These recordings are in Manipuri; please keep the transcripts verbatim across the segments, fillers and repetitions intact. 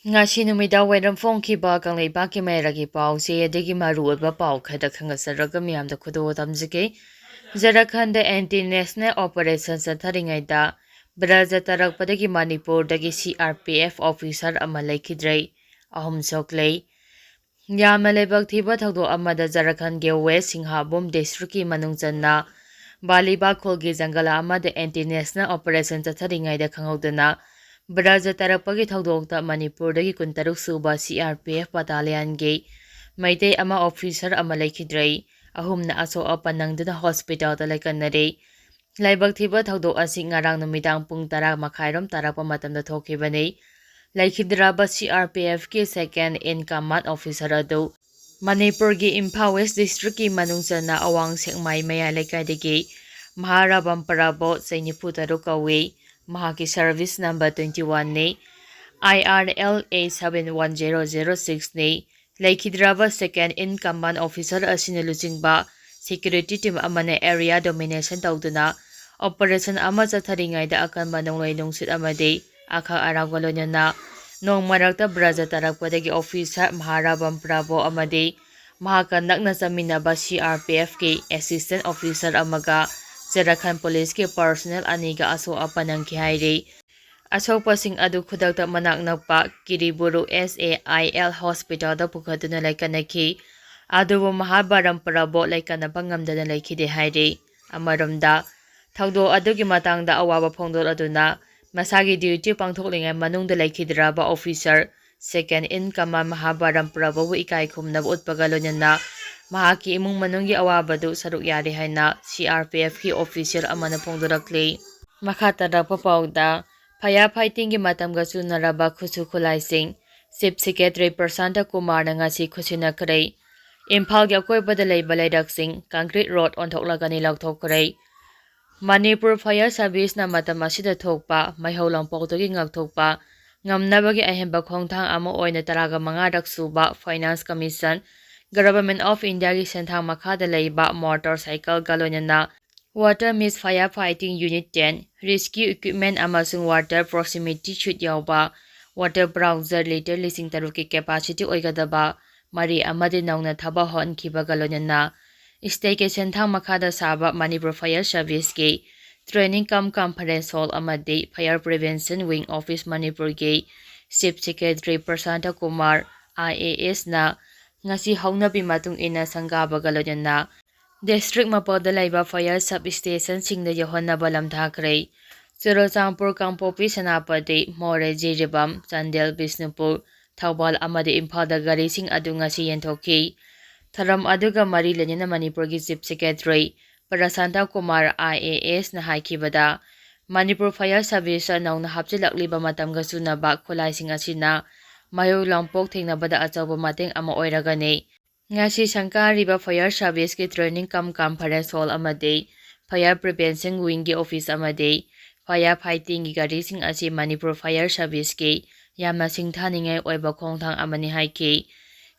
ꯉꯁꯤ ꯅꯨꯃꯤꯗꯥꯡ ꯋꯥꯏꯔꯝ ꯐꯣꯡꯈꯤꯕ ꯀꯪꯂꯩꯄꯥꯛꯀꯤ ꯃꯌꯥꯏꯒꯤ ꯄꯥꯎꯆꯦ ꯑꯗꯒꯤ ꯃꯔꯨꯑꯣꯏꯕ ꯄꯥꯎ ꯈꯔ ꯈꯪꯍꯟꯖꯔꯒ ꯃꯤꯌꯥꯝꯗ ꯈꯨꯗꯣꯜ ꯇꯝꯖꯒꯦ꯫ ꯖꯔꯈꯟꯗ ꯑꯦꯟꯇꯤ ꯅꯦꯁꯅꯦꯜ ꯑꯣꯄꯔꯦꯁꯟ ꯆꯠꯊꯔꯤꯉꯩꯗ ꯕ꯭ꯔꯖ ꯇꯥꯔꯛꯄꯗꯒꯤ ꯃꯅꯤꯄꯨꯔꯗꯒꯤ ꯁꯤ ꯑꯥꯔ ꯄꯤ ꯑꯦꯐ ꯑꯣꯐꯤꯁꯥꯔ ꯑꯃ ꯂꯩꯈꯤꯗ꯭ꯔꯦ, ꯑꯍꯨꯝ ꯁꯣꯛꯂꯦ꯫ ꯌꯥꯝꯅ ꯂꯥꯏꯕꯛ ꯊꯤꯕ ꯊꯧꯗꯣꯛ ꯑꯃꯗ ꯖꯔꯈꯟꯒꯤ ꯋꯦꯁ ꯁꯤꯡꯍꯥꯕꯨꯝ ꯗꯤꯁꯇ꯭ꯔꯤꯛꯀꯤ ꯃꯅꯨꯡ ꯆꯟꯅ ꯕꯥꯂꯤꯕꯥ ꯈꯨꯜꯒꯤ ꯖꯪꯒꯜ ꯑꯃꯗ ꯑꯦꯟꯇꯤ ꯅꯦꯁꯅꯦꯜ ꯑꯣꯄꯔꯦꯁꯟ ꯆꯠꯊꯔꯤꯉꯩꯗ ꯈꯪꯍꯧꯗꯅ ꯕ꯭ꯔꯖ ꯇꯥꯔꯛꯄꯒꯤ ꯊꯧꯗꯣꯛꯇ ꯃꯅꯤꯄꯨꯔꯗꯒꯤ ꯀꯨꯟꯇꯔꯨꯛ ꯁꯨꯕ ꯁꯤ ꯑꯥꯔ ꯄꯤ ꯑꯦꯐ ꯕꯠꯇꯥꯂꯤꯌꯟꯒꯤ ꯃꯩꯇꯩ ꯑꯃ ꯑꯣꯐꯤꯁꯥꯔ ꯑꯃ ꯂꯩꯈꯤꯗ꯭ꯔꯦ꯫ ꯑꯍꯨꯝꯅ ꯑꯁꯣꯛ ꯑꯄꯟ ꯅꯪꯗꯨꯅ ꯍꯣꯁꯄꯤꯇꯥꯜꯗ ꯂꯥꯏꯀꯠꯅꯔꯦ꯫ ꯂꯥꯏꯕꯛ ꯊꯤꯕ ꯊꯧꯗꯣꯛ ꯑꯁꯤ ꯉꯔꯥꯡ ꯅꯨꯃꯤꯗꯥꯡ ꯄꯨꯡ ꯇꯔꯥ ꯃꯈꯥꯏꯔꯣꯝ ꯇꯥꯔꯛꯄ ꯃꯇꯝꯗ ꯊꯣꯛꯈꯤꯕꯅꯤ꯫ ꯂꯩꯈꯤꯗ꯭ꯔꯕ ꯁꯤ R P ꯑꯦꯐꯀꯤ second in command officer ꯑꯗꯨ ꯃꯅꯤꯄꯨꯔꯒꯤ ꯏꯝꯐꯥꯜ ꯋꯦꯁ ꯗꯤꯁꯇ꯭ꯔꯤꯛꯀꯤ ꯃꯅꯨꯡ ꯆꯟꯅ ꯑꯋꯥꯡ ꯁꯦꯛꯃꯥꯏ ꯃꯌꯥꯏ ꯂꯩꯀꯥꯏꯗꯒꯤ ꯃꯍꯥꯔꯥꯕꯝ ꯄ꯭ꯔꯕꯣ, ꯆꯍꯤ ꯅꯤꯐꯨ ꯇꯔꯨꯛ ꯀꯧꯏ꯫ ꯃꯍꯥꯛꯀꯤ ꯁꯔꯚꯤꯁ ꯅꯝꯕꯔ ꯇ꯭ꯋꯦꯟꯇꯤ ꯋꯥꯟꯅꯤ, I R L A seven one zero zero ꯁꯤꯛꯁꯅꯤ꯫ ꯂꯩꯈꯤꯗ꯭ꯔꯕ ꯁꯦꯀꯦꯟ ꯏꯟ ꯀꯃꯥꯟ ꯑꯣꯐꯤꯁꯥꯔ ꯑꯁꯤꯅ ꯂꯨꯆꯤꯡꯕ ꯁꯦꯀ꯭ꯌꯨꯔꯤꯇꯤ ꯇꯤꯝ ꯑꯃꯅ ꯑꯦꯔꯤꯌꯥ ꯗꯣꯃꯤꯅꯦꯁꯟ ꯇꯧꯗꯨꯅ ꯑꯣꯄꯔꯦꯁꯟ ꯑꯃ ꯆꯠꯊꯔꯤꯉꯩꯗ ꯑꯀꯟꯕ ꯅꯣꯡꯂꯩ ꯅꯨꯡꯁꯤꯠ ꯑꯃꯗꯤ ꯑꯈꯛ ꯑꯔꯥꯎꯒ ꯂꯣꯏꯅꯅ ꯅꯣꯡ ꯃꯔꯛꯇ ꯕ꯭ꯔꯖ ꯇꯥꯔꯛꯄꯗꯒꯤ ꯑꯣꯐꯤꯁꯥꯔ ꯃꯍꯥꯔꯥꯕꯝ ꯄ꯭ꯔꯕꯣ ꯑꯃꯗꯤ ꯃꯍꯥꯛꯀ ꯅꯛꯅ ꯆꯠꯃꯤꯟꯅꯕ ꯁꯤ ꯑꯥꯔ ꯄꯤ ꯑꯦꯐꯀꯤ ꯑꯦꯁꯤꯁꯇꯦꯟ ꯑꯣꯐꯤꯁꯥꯔ ꯑꯃꯒ ꯖꯔꯈꯟ ꯄꯨꯂꯤꯁꯀꯤ ꯄꯔꯁꯣꯅꯦꯜ ꯑꯅꯤꯒ ꯑꯁꯣꯛ ꯑꯄꯟ ꯅꯪꯈꯤ ꯍꯥꯏꯔꯤ꯫ ꯑꯁꯣꯛꯄꯁꯤꯡ ꯑꯗꯨ ꯈꯨꯗꯛꯇ ꯃꯅꯥꯛ ꯅꯛꯄ ꯀꯤꯔꯤꯕꯨꯔꯨ ꯑꯦꯁ ꯑꯦ ꯑꯥꯏ ꯑꯦꯜ ꯍꯣꯁꯄꯤꯇꯥꯜꯗ ꯄꯨꯈꯠꯇꯨꯅ ꯂꯥꯏꯀꯠꯅꯈꯤ꯫ ꯑꯗꯨꯕꯨ ꯃꯍꯥꯕꯥꯔꯝ ꯄ꯭ꯔꯕꯣ ꯂꯥꯏꯀꯠꯅꯕ ꯉꯝꯗꯅ ꯂꯩꯈꯤꯗꯦ ꯍꯥꯏꯔꯤ꯫ ꯑꯃꯔꯣꯝꯗ, ꯊꯧꯗꯣꯛ ꯑꯗꯨꯒꯤ ꯃꯇꯥꯡꯗ ꯑꯋꯥꯕ ꯐꯣꯡꯗꯣꯛꯂꯗꯨꯅ ꯃꯁꯥꯒꯤ ꯗ꯭ꯌꯨꯇꯤ ꯄꯥꯡꯊꯣꯛꯂꯤꯉꯩ ꯃꯅꯨꯡꯗ ꯂꯩꯈꯤꯗ꯭ꯔꯕ ꯑꯣꯐꯤꯁꯥꯔ ꯁꯦꯀꯦꯟ ꯏꯟ ꯀꯃꯥꯟ ꯃꯍꯥꯕꯥꯔꯝ ꯄ꯭ꯔꯕꯨꯕꯨ ꯏꯀꯥꯏ ꯈꯨꯝꯅꯕ ꯎꯠꯄꯒ ꯂꯣꯏꯅꯅ ꯃꯍꯥꯛꯀꯤ ꯏꯃꯨꯡ ꯃꯅꯨꯡꯒꯤ ꯑꯋꯥꯕꯗꯨ ꯁꯔꯨꯛ ꯌꯥꯔꯤ ꯍꯥꯏꯅ ꯁꯤ ꯑꯥꯔ ꯄꯤ ꯑꯦꯐꯀꯤ ꯑꯣꯐꯤꯁꯤꯌꯦꯜ ꯑꯃꯅ ꯐꯣꯡꯗꯣꯔꯛꯂꯤ꯫ ꯃꯈꯥ ꯇꯥꯔꯛꯄ ꯄꯥꯎꯗ, ꯐꯥꯌꯔ ꯐꯥꯏꯇꯤꯡꯒꯤ ꯃꯇꯝꯒ ꯆꯨꯅꯔꯕ ꯈꯨꯠꯁꯨ ꯈꯨꯠꯂꯥꯏꯁꯤꯡ ꯆꯤꯐ ꯁꯦꯀ꯭ꯔꯦꯇꯔꯤ ꯄ꯭ꯔꯁꯥꯟꯇ ꯀꯨꯃꯥꯔꯅ ꯉꯁꯤ ꯈꯨꯠꯁꯤꯟꯅꯈ꯭ꯔꯦ꯫ ꯏꯝꯐꯥꯜꯒꯤ ꯑꯀꯣꯏꯕꯗ ꯂꯩꯕ ꯂꯩꯔꯛꯁꯤꯡ ꯀꯪꯀ꯭ꯔꯤꯠ ꯔꯣꯗ ꯑꯣꯟꯊꯣꯛꯂꯒꯅꯤ ꯂꯧꯊꯣꯛꯈ꯭ꯔꯦ꯫ ꯃꯅꯤꯄꯨꯔ ꯐꯥꯌꯔ ꯁꯥꯔꯚꯤꯁꯅ ꯃꯇꯝ ꯑꯁꯤꯗ ꯊꯣꯛꯄ ꯃꯩꯍꯧ ꯂꯥꯡꯄꯣꯛꯇꯒꯤ ꯉꯥꯛꯊꯣꯛꯄ ꯉꯝꯅꯕꯒꯤ ꯑꯍꯦꯟꯕ ꯈꯣꯡꯊꯥꯡ ꯑꯃ ꯑꯣꯏꯅ ꯇꯔꯥꯒ ꯃꯉꯥꯔꯛ ꯁꯨꯕ ꯐꯥꯏꯅꯥꯟꯁ ꯀꯃꯤꯁꯟ, ꯒꯚꯔꯟꯃꯦꯟꯠ ꯑꯣꯐ ꯏꯟꯗꯤꯌꯥꯒꯤ ꯁꯦꯟꯊꯥꯡ ꯃꯈꯥꯗ ꯂꯩꯕ ꯃꯣꯇꯣꯔ ꯁꯥꯏꯀꯜꯒ ꯂꯣꯏꯅꯅ water mist fire fighting unit ten, rescue equipment ꯑꯃꯁꯨꯡ ꯋꯥꯇꯔ ꯄ꯭ꯔꯣꯛꯁꯤꯃꯤꯇꯤ ꯁꯨꯠ ꯌꯥꯎꯕ water browser litre ꯂꯤꯁꯤꯡ ꯇꯔꯨꯛꯀꯤ capacity ꯑꯣꯏꯒꯗꯕ ꯃꯔꯤ ꯑꯃꯗꯤ ꯅꯧꯅ ꯊꯕꯛ ꯍꯧꯍꯟꯈꯤꯕꯒ ꯂꯣꯏꯅꯅ state ꯀꯤ ꯁꯦꯟꯊꯥꯡ ꯃꯈꯥꯗ ꯁꯥꯕ Manipur Fire Service ꯀꯤ training cum conference hall ꯑꯃꯗꯤ Fire Prevention Wing Office ꯃꯅꯤꯄꯨꯔꯒꯤ Chief Secretary Prasanta Kumar I A S ꯅ ꯉꯁꯤ ꯍꯧꯅꯕꯤ ꯃꯇꯨꯡ ꯏꯟꯅ ꯁꯪꯒꯥꯕꯒ ꯂꯣꯏꯅꯅ district ꯃꯥꯄꯜꯗ ꯂꯩꯕ fire sub station ꯁꯤꯡꯗ ꯌꯧꯍꯟꯅꯕ ꯂꯝꯊꯥꯈ꯭ꯔꯦ꯫ ꯆꯨꯔꯆꯥꯟꯄꯨꯔ, ꯀꯥꯡꯄꯣꯛꯄꯤ, ꯁꯦꯅꯥꯄꯇꯤ, ꯃꯣꯔꯦ, ꯖꯤꯔꯤꯕꯥꯝ, ꯆꯥꯟꯗꯦꯜ, ꯕꯤꯁꯅꯨꯄꯨꯔ, ꯊꯧꯕꯥꯜ ꯑꯃꯗꯤ ꯏꯝꯐꯥꯜꯗ ꯒꯥꯔꯤꯁꯤꯡ ꯑꯗꯨ ꯉꯁꯤ ꯌꯦꯟꯊꯣꯛꯈꯤ꯫ ꯊꯧꯔꯝ ꯑꯗꯨꯒ ꯃꯔꯤ ꯂꯩꯅꯅ ꯃꯅꯤꯄꯨꯔꯒꯤ Chief Secretary Prasanta Kumar I A S ꯅ ꯍꯥꯏꯈꯤꯕꯗ, ꯃꯅꯤꯄꯨꯔ Fire Service ꯅꯧꯅ ꯍꯥꯞꯆꯤꯜꯂꯛꯂꯤꯕ ꯃꯇꯝꯒ ꯆꯨꯅꯕ ꯈꯨꯠꯂꯥꯏꯁꯤꯡ ꯑꯁꯤꯅ ꯃꯩꯍꯧ ꯂꯥꯡꯄꯣꯛ ꯊꯦꯡꯅꯕꯗ ꯑꯆꯧꯕ ꯃꯇꯦꯡ ꯑꯃ ꯑꯣꯏꯔꯒꯅꯤ꯫ ꯉꯁꯤ ꯁꯪꯒꯥꯔꯤꯕ Fire Service ꯀꯤ training cum conference hall ꯑꯃꯗꯤ Fire Prevention Wing ꯒꯤ office ꯑꯃꯗꯤ fire fighting ꯒꯤ ꯒꯥꯔꯤꯁꯤꯡ ꯑꯁꯤ ꯃꯅꯤꯄꯨꯔ Fire Service ꯀꯤ ꯌꯥꯝꯅ ꯁꯤꯡꯊꯥꯅꯤꯡꯉꯥꯏ ꯑꯣꯏꯕ ꯈꯣꯡꯊꯥꯡ ꯑꯃꯅꯤ ꯍꯥꯏꯈꯤ꯫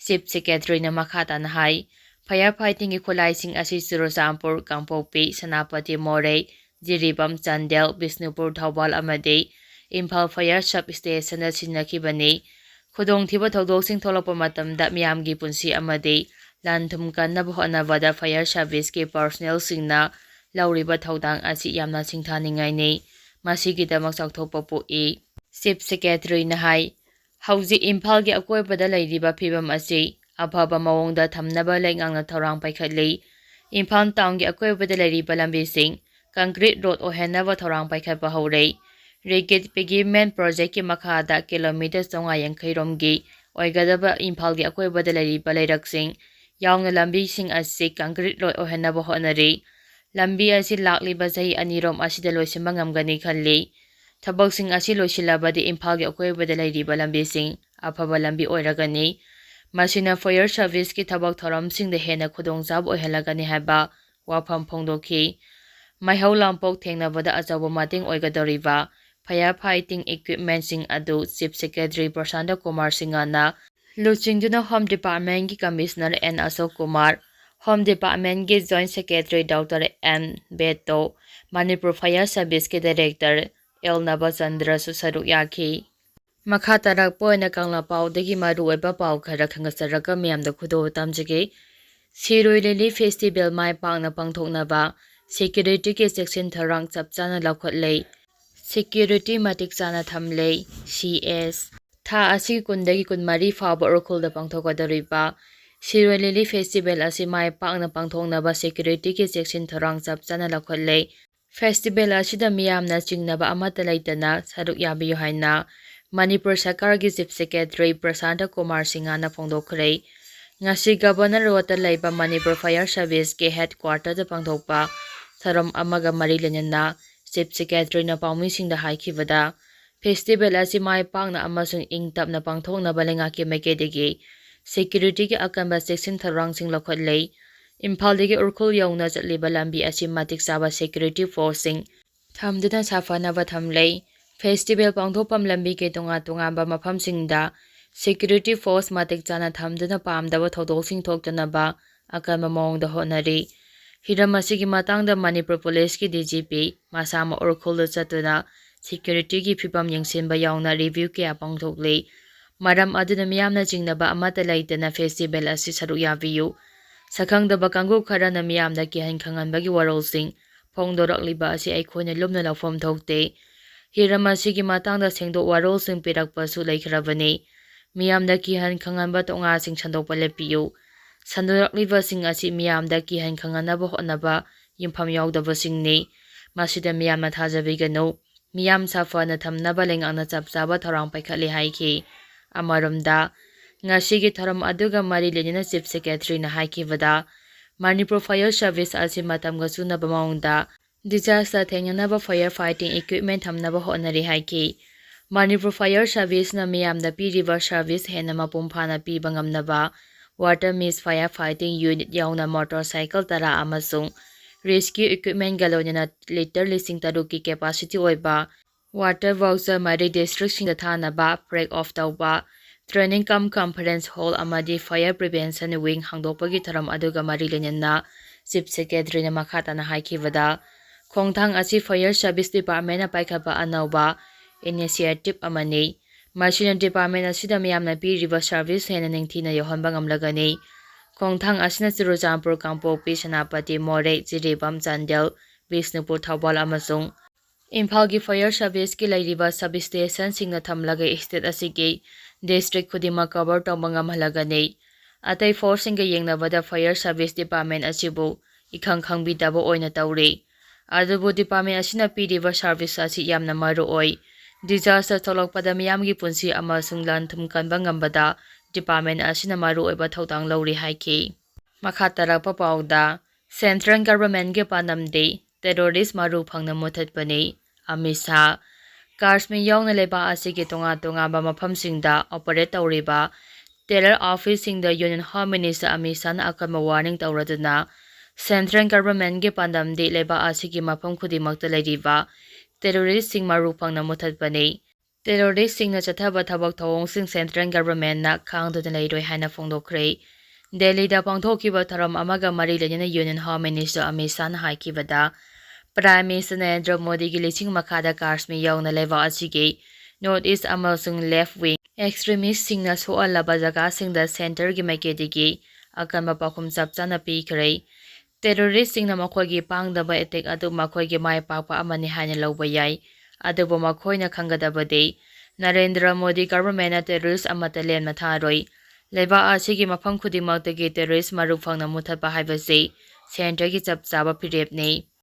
Chief Secretary ꯅ ꯃꯈꯥ ꯇꯥꯅ ꯍꯥꯏ, fire fighting ꯒꯤ ꯈꯨꯠꯂꯥꯏꯁꯤꯡ ꯑꯁꯤ ꯆꯨꯔꯆꯥꯟꯄꯨꯔ, ꯀꯥꯡꯄꯣꯛꯄꯤ, ꯁꯦꯅꯥꯄꯇꯤ, ꯃꯣꯔꯦ, ꯖꯤꯔꯤꯕꯥꯝ, ꯆꯥꯟꯗꯦꯜ, ꯕꯤꯁꯅꯨꯄꯨꯔ, ꯊꯧꯕꯥꯜ ꯑꯃꯗꯤ ꯏꯝꯐꯥꯜ fire sub station ꯗ ꯁꯤꯖꯤꯟꯅꯈꯤꯕꯅꯤ꯫ ꯈꯨꯗꯣꯡꯊꯤꯕ ꯊꯧꯗꯣꯛꯁꯤꯡ ꯊꯣꯛꯂꯛꯄ ꯃꯇꯝꯗ ꯃꯤꯌꯥꯝꯒꯤ ꯄꯨꯟꯁꯤ ꯑꯃꯗꯤ ꯂꯟ ꯊꯨꯝ ꯀꯟꯅꯕ ꯍꯣꯠꯅꯕꯗ fire service ꯀꯤ personnel ꯁꯤꯡꯅ ꯂꯧꯔꯤꯕ ꯊꯧꯗꯥꯡ ꯑꯁꯤ ꯌꯥꯝꯅ ꯁꯤꯡꯊꯥꯅꯤꯡꯉꯥꯏꯅꯤ꯫ ꯃꯁꯤꯒꯤꯗꯃꯛ ꯆꯥꯎꯊꯣꯛꯄ ꯄꯣꯛꯏ꯫ Chief Secretary ꯅ ꯍꯥꯏ, ꯍꯧꯖꯤꯛ ꯏꯝꯐꯥꯜꯒꯤ ꯑꯀꯣꯏꯕꯗ ꯂꯩꯔꯤꯕ ꯐꯤꯕꯝ ꯑꯁꯤ ꯑꯐꯕ ꯃꯑꯣꯡꯗ ꯊꯝꯅꯕ ꯂꯩꯉꯥꯛꯅ ꯊꯧꯔꯥꯡ ꯄꯥꯏꯈꯠꯂꯤ꯫ ꯏꯝꯐꯥꯜ town ꯒꯤ ꯑꯀꯣꯏꯕꯗ ꯂꯩꯔꯤꯕ ꯂꯝꯕꯤꯁꯤꯡ concrete road ꯑꯣꯏꯍꯟꯅꯕ ꯊꯧꯔꯥꯡ ꯄꯥꯏꯈꯠꯄ ꯍꯧꯔꯦ꯫ Rigid Pavement Project ꯀꯤ ꯃꯈꯥꯗ kilometre ꯆꯥꯝꯃꯉꯥ ꯌꯥꯡꯈꯩ ꯔꯣꯝꯒꯤ ꯑꯣꯏꯒꯗꯕ ꯏꯝꯐꯥꯜꯒꯤ ꯑꯀꯣꯏꯕꯗ ꯂꯩꯔꯤꯕ ꯂꯩꯔꯛꯁꯤꯡ ꯌꯥꯎꯅ ꯂꯝꯕꯤꯁꯤꯡ ꯑꯁꯤ concrete road ꯑꯣꯏꯍꯟꯅꯕ ꯍꯣꯠꯅꯔꯤ꯫ ꯂꯝꯕꯤ ꯑꯁꯤ ꯂꯥꯛꯂꯤꯕ ꯆꯍꯤ ꯑꯅꯤꯔꯣꯝ ꯑꯁꯤꯗ ꯂꯣꯏꯁꯤꯟꯕ ꯉꯝꯒꯅꯤ ꯈꯜꯂꯤ꯫ ꯊꯕꯛꯁꯤꯡ ꯑꯁꯤ ꯂꯣꯏꯁꯤꯜꯂꯕꯗꯤ ꯏꯝꯐꯥꯜꯒꯤ ꯑꯀꯣꯏꯕꯗ ꯂꯩꯔꯤꯕ ꯂꯝꯕꯤꯁꯤꯡ ꯑꯐꯕ ꯂꯝꯕꯤ ꯑꯣꯏꯔꯒꯅꯤ꯫ ꯃꯁꯤꯅ fire service ꯀꯤ ꯊꯕꯛ ꯊꯧꯔꯝꯁꯤꯡꯗ ꯍꯦꯟꯅ ꯈꯨꯗꯣꯡꯆꯥꯕ ꯑꯣꯏꯍꯜꯂꯒꯅꯤ ꯍꯥꯏꯕ ꯋꯥꯐꯝ ꯐꯣꯡꯗꯣꯛꯈꯤ꯫ ꯃꯩꯍꯧ ꯂꯥꯡꯄꯣꯛ ꯊꯦꯡꯅꯕꯗ ꯑꯆꯧꯕ ꯃꯇꯦꯡ ꯑꯣꯏꯒꯗꯧꯔꯤꯕ fire fighting equipment ꯁꯤꯡ ꯑꯗꯨ Chief Secretary ꯄ꯭ꯔꯁꯥꯟꯇ ꯀꯨꯃꯥꯔ ꯁꯤꯡꯍꯅ ꯂꯨꯆꯤꯡꯗꯨꯅ Home Department ꯀꯤ Commissioner N Ashok Kumar, Home Department ꯀꯤ Joint Secretary Doctor N Beto, Manipur Fire Service ꯀꯤ Director ꯑꯦꯜ ꯅꯕꯆꯟꯗ꯭ꯔꯁꯨ ꯁꯔꯨꯛ ꯌꯥꯈꯤ꯫ ꯃꯈꯥ ꯇꯥꯔꯛꯄ ꯑꯣꯏꯅ ꯀꯪꯂꯥ ꯄꯥꯎꯗꯒꯤ ꯃꯔꯨꯑꯣꯏꯕ ꯄꯥꯎ ꯈꯔ ꯈꯪꯒꯠꯆꯔꯒ ꯃꯌꯥꯝꯗ ꯈꯨꯗꯣꯜ ꯇꯝꯖꯒꯦ꯫ ꯁꯤꯔꯣꯏ ꯂꯤꯂꯤ ꯐꯦꯁꯇꯤꯚꯦꯜ ꯃꯥꯏ ꯄꯥꯛꯅ ꯄꯥꯡꯊꯣꯛꯅꯕ ꯁꯦꯀ꯭ꯌꯨꯔꯤꯇꯤꯒꯤ ꯆꯦꯛꯁꯤꯟ ꯊꯧꯔꯥꯡ ꯆꯞ ꯆꯥꯅ ꯂꯧꯈꯠꯂꯦ꯫ ꯁꯦꯀ꯭ꯌꯨꯔꯤꯇꯤ ꯃꯇꯤꯛ ꯆꯥꯅ ꯊꯝꯂꯦ꯫ C S. ꯊꯥ ꯑꯁꯤꯒꯤ ꯀꯨꯟꯗꯒꯤ ꯀꯨꯟꯃꯔꯤ ꯐꯥꯎꯕ ꯎꯈ꯭ꯔꯨꯜꯗ ꯄꯥꯡꯊꯣꯛꯀꯗꯧꯔꯤꯕ ꯁꯤꯔꯣꯏ ꯂꯤꯂꯤ ꯐꯦꯁꯇꯤꯚꯦꯜ ꯑꯁꯤ ꯃꯥꯏ ꯄꯥꯛꯅ ꯄꯥꯡꯊꯣꯛꯅꯕ ꯁꯦꯀ꯭ꯌꯨꯔꯤꯇꯤꯒꯤ ꯆꯦꯛꯁꯤꯟ ꯊꯧꯔꯥꯡ ꯆꯞ ꯆꯥꯅ ꯂꯧꯈꯠꯂꯦ꯫ ꯐꯦꯁꯇꯤꯚꯦꯜ ꯑꯁꯤꯗ ꯃꯤꯌꯥꯝꯅ ꯆꯤꯡꯅꯕ ꯑꯃꯠꯇ ꯂꯩꯇꯅ ꯁꯔꯨꯛ ꯌꯥꯕꯤꯌꯨ ꯍꯥꯏꯅ ꯃꯅꯤꯄꯨꯔ ꯁꯔꯀꯥꯔꯒꯤ ꯆꯤꯐ ꯁꯦꯀ꯭ꯔꯦꯇꯔꯤ ꯄ꯭ꯔꯁꯥꯟꯇ ꯀꯨꯃꯥꯔ ꯁꯤꯡꯍꯅ ꯐꯣꯡꯗꯣꯛꯈ꯭ꯔꯦ꯫ ꯉꯁꯤ ꯒꯕꯔꯅꯔ ꯔꯣꯗꯇ ꯂꯩꯕ ꯃꯅꯤꯄꯨꯔ ꯐꯥꯌꯔ ꯁꯔꯚꯤꯁꯀꯤ ꯍꯦꯗ ꯀ꯭ꯋꯥꯔꯇꯔꯗ ꯄꯥꯡꯊꯣꯛꯄ ꯊꯧꯔꯝ ꯑꯃꯒ ꯃꯔꯤ ꯂꯩꯅꯅ ꯆꯤꯐ ꯁꯦꯀ꯭ꯔꯦꯇꯔꯤꯅ ꯄꯥꯎꯃꯤꯁꯤꯡꯗ ꯍꯥꯏꯈꯤꯕꯗ, ꯐꯦꯁꯇꯤꯚꯦꯜ ꯑꯁꯤ ꯃꯥꯏ ꯄꯥꯛꯅ ꯑꯃꯁꯨꯡ ꯏꯪ ꯇꯞꯅ ꯄꯥꯡꯊꯣꯛꯅꯕ ꯂꯩꯉꯥꯛꯀꯤ ꯃꯥꯏꯀꯩꯗꯒꯤ ꯁꯦꯀ꯭ꯌꯨꯔꯤꯇꯤꯒꯤ ꯑꯀꯟꯕ ꯆꯦꯛꯁꯤꯟ ꯊꯧꯔꯥꯡꯁꯤꯡ ꯂꯧꯈꯠꯂꯦ꯫ ꯏꯝꯐꯥꯜꯗꯒꯤ ꯎꯈ꯭ꯔꯨꯜ ꯌꯧꯅ ꯆꯠꯂꯤꯕ ꯂꯝꯕꯤ ꯑꯁꯤ ꯃꯇꯤꯛ ꯆꯥꯕ ꯁꯦꯀ꯭ꯌꯨꯔꯤꯇꯤ ꯐꯣꯔꯁꯁꯤꯡ ꯊꯝꯗꯨꯅ ꯁꯥꯐꯅꯕ ꯊꯝꯂꯦ꯫ ꯐꯦꯁꯇꯤꯚꯦꯜ ꯄꯥꯡꯊꯣꯛꯐꯝ ꯂꯝꯕꯤꯒꯤ ꯇꯣꯉꯥꯟ ꯇꯣꯉꯥꯟꯕ ꯃꯐꯝꯁꯤꯡꯗ ꯁꯦꯀ꯭ꯌꯨꯔꯤꯇꯤ ꯐꯣꯔꯁ ꯃꯇꯤꯛ ꯆꯥꯅ ꯊꯝꯗꯨꯅ ꯄꯥꯝꯗꯕ ꯊꯧꯗꯣꯛꯁꯤꯡ ꯊꯣꯛꯇꯅꯕ ꯑꯀꯟꯕ ꯃꯑꯣꯡꯗ ꯍꯣꯠꯅꯔꯤ꯫ ꯍꯤꯔꯝ ꯑꯁꯤꯒꯤ ꯃꯇꯥꯡꯗ ꯃꯅꯤꯄꯨꯔ ꯄꯨꯂꯤꯁꯀꯤ ꯗꯤ ꯖꯤ ꯄꯤ ꯃꯁꯥꯃꯛ ꯎꯈ꯭ꯔꯨꯜꯗ ꯆꯠꯇꯨꯅ ꯁꯦꯀ꯭ꯌꯨꯔꯤꯇꯤꯒꯤ ꯐꯤꯕꯝ ꯌꯦꯡꯁꯤꯟꯕ ꯌꯥꯎꯅ ꯔꯤꯚ꯭ꯌꯨ ꯀꯌꯥ ꯄꯥꯡꯊꯣꯛꯂꯤ꯫ ꯃꯔꯝ ꯑꯗꯨꯅ ꯃꯤꯌꯥꯝꯅ ꯆꯤꯡꯅꯕ ꯑꯃꯠꯇ ꯂꯩꯇꯅ ꯐꯦꯁꯇꯤꯚꯦꯜ ꯑꯁꯤ ꯁꯔꯨꯛ ꯌꯥꯕꯤꯌꯨ꯫ ꯁꯛꯈꯪꯗꯕ ꯀꯥꯡꯕꯨ ꯈꯔꯅ ꯃꯤꯌꯥꯝꯗ ꯀꯤꯍꯟ ꯈꯪꯍꯟꯕꯒꯤ ꯋꯥꯔꯣꯜꯁꯤꯡ ꯐꯣꯡꯗꯣꯔꯛꯂꯤꯕ ꯑꯁꯤ ꯑꯩꯈꯣꯏꯅ ꯂꯨꯝꯅ ꯂꯧꯐꯝ ꯊꯣꯛꯇꯦ꯫ ꯍꯤꯔꯝ ꯑꯁꯤꯒꯤ ꯃꯇꯥꯡꯗ ꯁꯦꯡꯗꯣꯛ ꯋꯥꯔꯣꯜꯁꯤꯡ ꯄꯤꯔꯛꯄꯁꯨ ꯂꯩꯈ꯭ꯔꯕꯅꯤ꯫ ꯃꯤꯌꯥꯝꯗ ꯀꯤꯍꯟ ꯈꯪꯍꯟꯕ ꯊꯧꯅꯥꯁꯤꯡ ꯁꯟꯗꯣꯛꯄ ꯂꯦꯞꯄꯤꯌꯨ꯫ ꯁꯟꯗꯣꯔꯛꯂꯤꯕꯁꯤꯡ ꯑꯁꯤ ꯃꯤꯌꯥꯝꯗ ꯀꯤꯍꯟ ꯈꯪꯍꯟꯅꯕ ꯍꯣꯠꯅꯕ ꯌꯨꯝꯐꯝ ꯌꯥꯎꯗꯕꯁꯤꯡꯅꯤ꯫ ꯃꯁꯤꯗ ꯃꯤꯌꯥꯝꯅ ꯊꯥꯖꯕꯤꯒꯅꯨ꯫ ꯃꯤꯌꯥꯝ ꯁꯥꯐꯅ ꯊꯝꯅꯕ ꯂꯩꯉꯥꯛꯅ ꯆꯞ ꯆꯥꯕ ꯊꯧꯔꯥꯡ ꯄꯥꯏꯈꯠꯂꯤ ꯍꯥꯏꯈꯤ꯫ ꯑꯃꯔꯣꯝꯗ, ꯉꯁꯤꯒꯤ ꯊꯧꯔꯝ ꯑꯗꯨꯒ ꯃꯔꯤ ꯂꯩꯅꯅ ꯆꯤꯐ ꯁꯦꯀ꯭ꯔꯦꯇꯔꯤꯅ ꯍꯥꯏꯈꯤꯕꯗ, ꯃꯅꯤꯄꯨꯔ ꯐꯥꯌꯔ ꯁꯔꯚꯤꯁ ꯑꯁꯤ ꯃꯇꯝꯒ ꯆꯨꯅꯕ ꯃꯑꯣꯡꯗ ꯗꯤꯖꯥꯁꯇꯔ ꯊꯦꯡꯅꯅꯕ ꯐꯥꯌꯔ ꯐꯥꯏꯇꯤꯡ ꯏꯀ꯭ꯋꯤꯞꯃꯦꯟ ꯊꯝꯅꯕ ꯍꯣꯠꯅꯔꯤ ꯍꯥꯏꯈꯤ꯫ ꯃꯅꯤꯄꯨꯔ ꯐꯥꯌꯔ ꯁꯔꯚꯤꯁꯅ ꯃꯤꯌꯥꯝꯗ ꯄꯤꯔꯤꯕ ꯁꯔꯚꯤꯁ ꯍꯦꯟꯅ ꯃꯄꯨꯡ ꯐꯥꯅ ꯄꯤꯕ ꯉꯝꯅꯕ water mist fire fighting unit ꯌꯥꯎꯅ ꯃꯣꯇꯣꯔ ꯁꯥꯏꯀꯜ ꯇꯔꯥ ꯑꯃꯁꯨꯡ ꯔꯦꯁꯀ꯭ꯌꯨ ꯏꯀ꯭ꯋꯤꯞꯃꯦꯟꯒ ꯂꯣꯏꯅꯅ ꯂꯤꯇꯔ ꯂꯤꯁꯤꯡ ꯇꯔꯨꯛꯀꯤ ꯀꯦꯄꯥꯁꯤꯇꯤ ꯑꯣꯏꯕ ꯋꯥꯇꯔ ꯚꯥꯎꯆꯔ ꯃꯔꯤ ꯗꯤꯁꯇ꯭ꯔꯤꯛꯁꯤꯡꯗ ꯊꯥꯅꯕ ꯐ꯭ꯂꯦꯒ ꯑꯣꯐ ꯇꯧꯕ, ꯇ꯭ꯔꯦꯅꯤꯡ ꯀꯝ ꯀꯟꯐꯔꯦꯟꯁ ꯍꯣꯜ ꯑꯃꯗꯤ ꯐꯥꯌꯔ ꯄ꯭ꯔꯤꯚꯦꯟꯁꯟ ꯋꯤꯡ ꯍꯥꯡꯗꯣꯛꯄꯒꯤ ꯊꯧꯔꯝ ꯑꯗꯨꯒ ꯃꯔꯤ ꯂꯩꯅꯅ ꯆꯤꯐ ꯁꯦꯀ꯭ꯔꯦꯇꯔꯤꯅ ꯃꯈꯥ ꯇꯥꯅ ꯍꯥꯏꯈꯤꯕꯗ, ꯈꯣꯡꯊꯥꯡ ꯑꯁꯤ ꯐꯥꯌꯔ ꯁꯔꯚꯤꯁ ꯗꯤꯄꯥꯔꯠꯃꯦꯟꯅ ꯄꯥꯏꯈꯠꯄ ꯑꯅꯧꯕ ꯏꯅꯤꯁꯤꯌꯦꯇꯤꯚ ꯑꯃꯅꯤ꯫ ꯃꯁꯤꯅ department ꯑꯁꯤꯗ ꯃꯤꯌꯥꯝꯅ ꯄꯤꯔꯤꯕ service ꯍꯦꯟꯅ ꯅꯤꯡꯊꯤꯅ ꯌꯧꯍꯟꯕ ꯉꯝꯂꯒꯅꯤ꯫ ꯈꯣꯡꯊꯥꯡ ꯑꯁꯤꯅ ꯆꯨꯔꯆꯥꯟꯄꯨꯔ, ꯀꯥꯡꯄꯣꯛꯄꯤ, ꯁꯦꯅꯥꯄꯇꯤ, ꯃꯣꯔꯦ, ꯖꯤꯔꯤꯕꯥꯝ, ꯆꯥꯟꯗꯦꯜ, ꯕꯤꯁꯅꯨꯄꯨꯔ, ꯊꯧꯕꯥꯜ ꯑꯃꯁꯨꯡ ꯏꯝꯐꯥꯜꯒꯤ fire serviceꯀꯤ ꯂꯩꯔꯤꯕ substationꯁꯤꯡꯅ ꯊꯝꯂꯒ state ꯑꯁꯤꯒꯤ district ꯈꯨꯗꯤꯡꯃꯛ cover ꯇꯧꯕ ꯉꯝꯍꯜꯂꯒꯅꯤ꯫ ꯑꯇꯩ forceꯁꯤꯡꯒ ꯌꯦꯡꯅꯕꯗ fire service department ꯑꯁꯤꯕꯨ ꯏꯈꯪ ꯈꯪꯕꯤꯗꯕ ꯑꯣꯏꯅ ꯇꯧꯔꯤ꯫ ꯑꯗꯨꯕꯨ department ꯑꯁꯤꯅ ꯄꯤꯔꯤꯕ service ꯑꯁꯤ ꯌꯥꯝꯅ ꯃꯔꯨ ꯑꯣꯏ꯫ Disaster ꯊꯣꯛꯂꯛꯄꯗ ꯃꯤꯌꯥꯝꯒꯤ ꯄꯨꯟꯁꯤ ꯑꯃꯁꯨꯡ ꯂꯟ ꯊꯨꯝ ꯀꯟꯕ ꯉꯝꯕꯗ department ꯑꯁꯤꯅ ꯃꯔꯨꯑꯣꯏꯕ ꯊꯧꯗꯥꯡ ꯂꯧꯔꯤ ꯍꯥꯏꯈꯤ꯫ ꯃꯈꯥ ꯇꯥꯔꯛꯄ ꯄꯥꯎꯗ, central governmentꯀꯤ ꯄꯥꯟꯗꯝꯗꯤ terrorist ꯃꯔꯨ ꯐꯪꯅ ꯃꯨꯊꯠꯄꯅꯤ꯫ ꯑꯃꯤꯠ ꯁꯥꯍ꯫ ꯀꯥꯁꯃꯤꯔ ꯌꯥꯎꯅ ꯂꯩꯕꯥꯛ ꯑꯁꯤꯒꯤ ꯇꯣꯉꯥꯟ ꯇꯣꯉꯥꯟꯕ ꯃꯐꯝꯁꯤꯡꯗ operate ꯇꯧꯔꯤꯕ terror officeꯁꯤꯡꯗ Union Home Minister Amit ꯁꯥꯍꯅ ꯑꯀꯟꯕ warning ꯇꯧꯔꯗꯨꯅ, central governmentꯀꯤ ꯄꯥꯟꯗꯝꯗꯤ ꯂꯩꯕꯥꯛ ꯑꯁꯤꯒꯤ ꯃꯐꯝ ꯈꯨꯗꯤꯡꯃꯛꯇ ꯂꯩꯔꯤꯕ terroristꯁꯤꯡ ꯃꯔꯨ ꯐꯪꯅ ꯃꯨꯊꯠꯄꯅꯤ꯫ Terroristꯁꯤꯡꯅ ꯆꯠꯊꯕ ꯊꯕꯛ ꯊꯧꯑꯣꯡꯁꯤꯡ central governmentꯅ ꯈꯥꯡꯗꯨꯅ ꯂꯩꯔꯣꯏ ꯍꯥꯏꯅ ꯐꯣꯡꯗꯣꯛꯈ꯭ꯔꯦ꯫ ꯗꯦꯜꯂꯤꯗ ꯄꯥꯡꯊꯣꯛꯈꯤꯕ ꯊꯧꯔꯝ ꯑꯃꯒ ꯃꯔꯤ ꯂꯩꯅꯅ Union Home Minister Amit ꯁꯥꯍꯅ ꯍꯥꯏꯈꯤꯕꯗ, Prime Minister Narendra ꯃꯣꯗꯤꯒꯤ ꯂꯤꯁꯤꯡ ꯃꯈꯥꯗ ꯀꯥꯁꯃꯤꯔ ꯌꯥꯎꯅ ꯂꯩꯕꯥꯛ ꯑꯁꯤꯒꯤ North East ꯑꯃꯁꯨꯡ left wing extremistꯁꯤꯡꯅ ꯁꯣꯛꯍꯜꯂꯕ ꯖꯒꯥꯁꯤꯡꯗ centreꯒꯤ ꯃꯥꯏꯀꯩꯗꯒꯤ ꯑꯀꯟꯕ ꯄꯥꯎꯈꯨꯝ ꯆꯞ ꯆꯥꯅ ꯄꯤꯈ꯭ꯔꯦ꯫ Terroristꯁꯤꯡꯅ ꯃꯈꯣꯏꯒꯤ ꯄꯥꯡꯗꯕ attack ꯑꯗꯨ ꯃꯈꯣꯏꯒꯤ ꯃꯥꯏ ꯄꯥꯛꯄ ꯑꯃꯅꯤ ꯍꯥꯏꯅ ꯂꯧꯕ ꯌꯥꯏ, ꯑꯗꯨꯕꯨ ꯃꯈꯣꯏꯅ ꯈꯪꯒꯗꯕꯗꯤ ꯅꯔꯦꯟꯗ꯭ꯔ ꯃꯣꯗꯤ governmentꯅ terrorist ꯑꯃꯠꯇ ꯂꯦꯝꯅ ꯊꯥꯔꯣꯏ꯫ ꯂꯩꯕꯥꯛ ꯑꯁꯤꯒꯤ ꯃꯐꯝ ꯈꯨꯗꯤꯡꯃꯛꯇꯒꯤ terrorist ꯃꯔꯨ ꯐꯪꯅ ꯃꯨꯊꯠꯄ ꯍꯥꯏꯕꯁꯤ centreꯒꯤ ꯆꯞ ꯆꯥꯕ ꯐꯤꯔꯦꯞꯅꯤ꯫